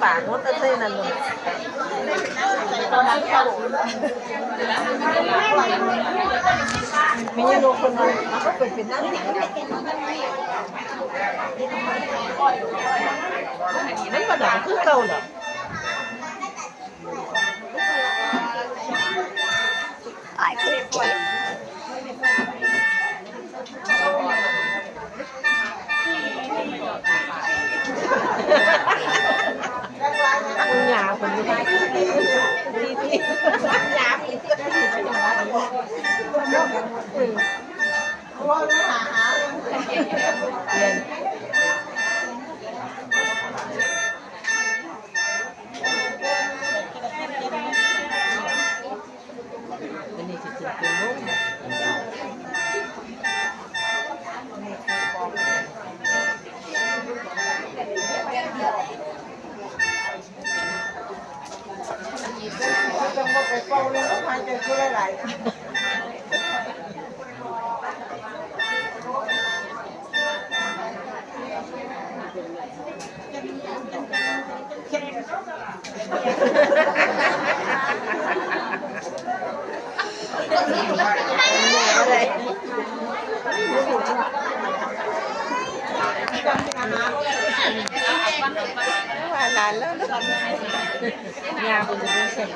ປາກມັນກໍໃສ່ນັ້ນໂລດ ມີໂລດຄົນໜຶ່ງ ເອົາໄປເປັນນາງເອກ ມັນບໍ່ດັງຄືເກົ່າດອກ. ອ້າຍ ຄືເຈັບ ຍາວເພິ່ນຢູ່ ຍາວເພິ່ນ ແມ່ນ. ອັນນີ້ຊິເປັນຕົວລົງ ວ່າຫຼານແລ້ວເນາະ ຍາເພິ່ນຈະເບິ່ງຊັ້ນ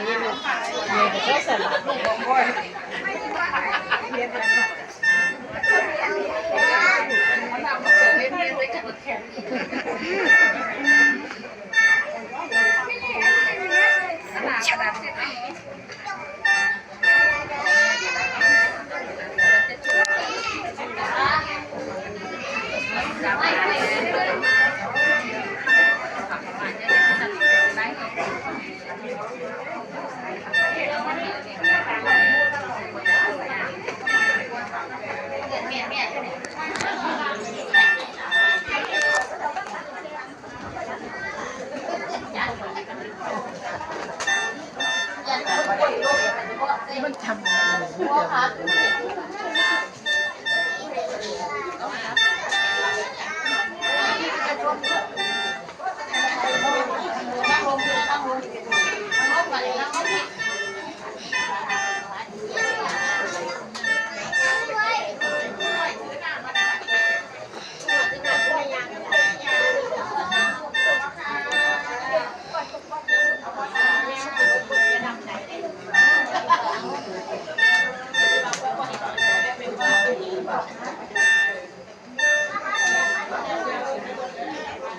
ຍາເພິ່ນເບິ່ງຊັ້ນ.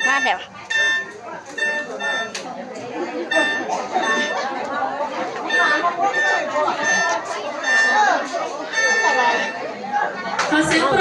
ມາແລ້ວ ຂໍສຽງປຣ